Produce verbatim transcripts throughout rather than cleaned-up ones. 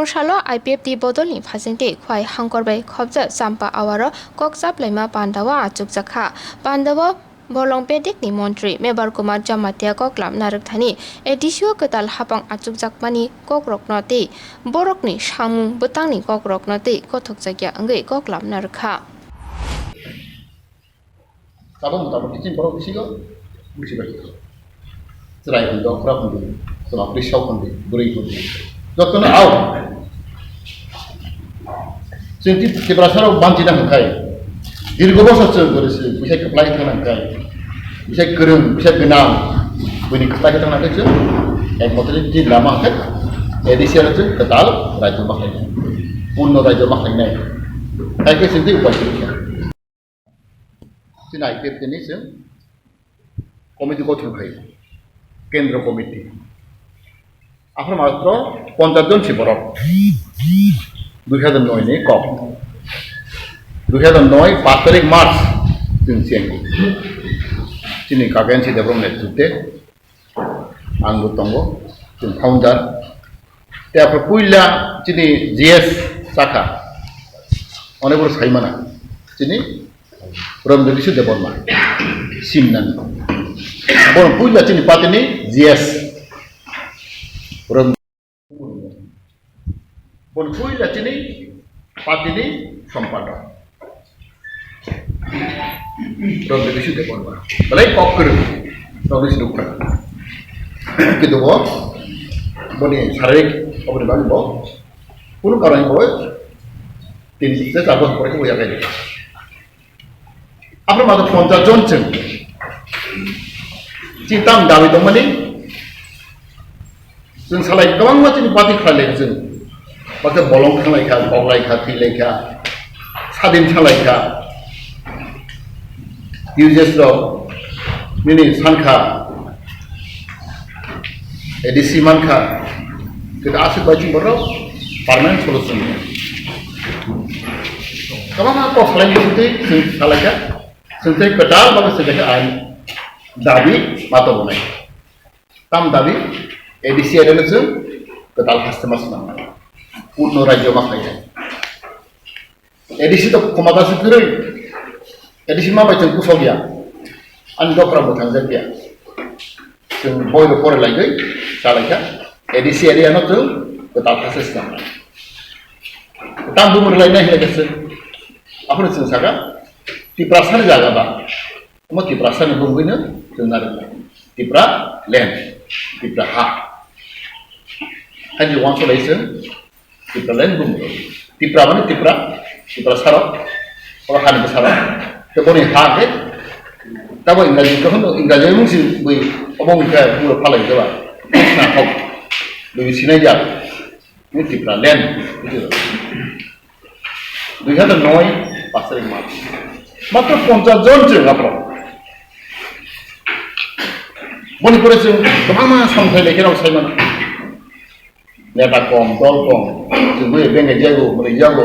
Salo I P F T bodolni phasingtwi Khwai Hangkor bai khopjak Champa Awaro kok chaplaima pandao achukjak kha. Pandao Bolong bedekni montri Mebar Kumar Jamatia koklam narwkthani A D C o kwtal hapang achukjakmani kokrokno tei borokni samung bwtangni kokrokno tei kothokjakya wngwi koklam narwkha. Tabuk tabuk kiching borok bisingo bujibai. Chwrai hundi, okra hundi, chwla bwrwi sok hundi, bwrwi hundi. Jotono au. Chwng Ti-, Tiprasarok banchina hwnkhai, dirgo bosor chwng kwrwi se bwsai kwplai thangna hwnkhai, bwsai kwrwng, bwsai gwnang, buini kwplai khe thangna hwnkhai chwng ekmatro tin lama hwnkhai, A D C ano chwng kwtal rajyo ma khlainai, purno rajyo ma khlainai. Hai khe chwng tei upai kwrwi kha. Chini I P F T ni chwng committee gothon khai, kendro committee. Aphuru matro ponchas jon si borok. Dui hazar noi ni kok. Dui hazar noi, pash tarik March, chwng cheng. Chini Kaken si Debrom netrite. Ang bo tongo, chwng founder. Tei aphuru puila chini G S chakha. Onek boro saimana. Chini Rom Jagdish Debbarma. Simnan. Bono puila chini party ni G S. Rom Bon puila chini party ni sompado. Rok de bisu de bon ba. Belai kok kuru. Rok bisu dukra. Kitu bo. Boni sarik oboni bagi bo. Punu karang bo. Tin se char bosor pore ko ya kai. Aphuru matro ponchas jon chwng. Chini tam dabi tongmani. Chwng salai kwbangma chini party khlai lai chwng. Bakhe bolong thang lai kha, kok lai kha, thwi lai kha, sadin thang lai kha. U J S rok nini san kha. A D C mankha, khe aswk bai chwng borok permanent solution ya. Kwbangma kok salaini bisingtwi chwng salaikha, chwng tei kwtal bagwi chwng khe ain dabi ma tongmani. Tam dabi A D C area no chwng kwtal haste ma swnamnai. Purno rajyo ma khlainai. A D C to khomata se kwrwi. A D C ma bai chwng kusok ya. Ani dopra bo thangjak ya. Chwng boi rok pore laigwi chalaikha. A D C area no chwng kwtal kha se swnam. Tam bumung rwlainai hinwi khe chwng. Aphuru chwng saka Tiprasa ni jaga ba. Omo Tiprasa ni bumung no chwng narwknai. Tipra land. Tipra ha. Ani wansuk lai chwng. Tipraland bumo. Tipra mane Tipra, Tiprasarok, oro hani bwsarok. Tei boni ha khe, tabo Ingraji kaham no, Ingraji mung si bui, obo wngkha pura phalai jeba. Na thok, bui sinai jak. Ni Tipraland, bujo. Dui hazar noi, pash tarik March. Matro ponchas jon chwng aphro. Boni pore chwng kwbangma samthai lekhe rok sai mano. Neta kom, dol kom, chwng bai bengai jago, mwnwi jago.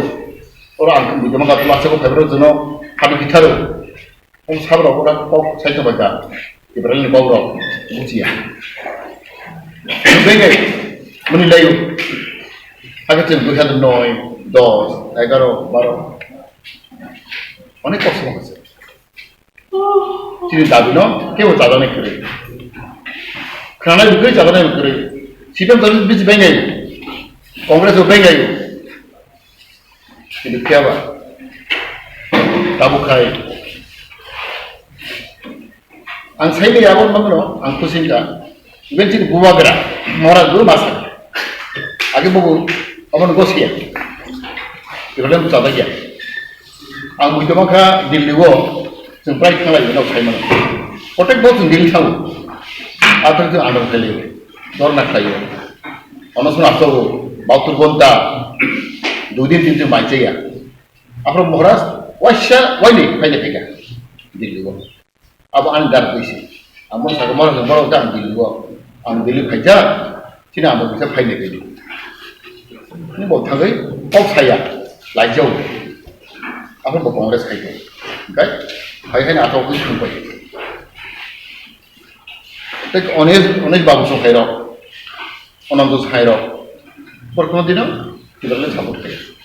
Oro ang bujo maka tula sabo phaibrok jono hadu kitharo. Om sabro ora kok sai to baita. Ibrahim ni kok rok bujiya. Bengai mwnwi layo. Aga chwng dui hazar noi, dos, egaro, baro. Onek kok sama kasa. Chini dabi no kebo chajaknai kwrwi. Khwnanai bo kwrwi, chajaknai bo kwrwi. C P M to bisi bengai. Congress bo bengai. Kintu phiya ba. Tabuk khai. Ang saimani abo mangno, ang khusi wngkha. Even chini bubagra, Maharaj bo masa. Age bubu, omono gosia. Irolen chajak ya. Ang buji mankha Delhi o, chwng prai thanglai no khaimano. Kotek bo chwng Delhi thango. Athang chwng andro khailai. Dorna khlaio. Ono sung aso, bahatur ghonta, dui din tin chwng bai chaya. Aphro Maharaj, waisa, waini, phaini phaikha. Delhi o. Abo ani dar puisi. Amo saka moro moro ta ang Delhi o. Ang Delhi phaijak. Chini amo bisa phaini phaini. Ni bo thangwi kok saya. Laijau. Abo bo Congress khai ko. Kai? Hai hai na ato ku thang pai. Tek ones ones babu so khai ro. Onam dos khai ro. Por kono dino Kibar le support khlai.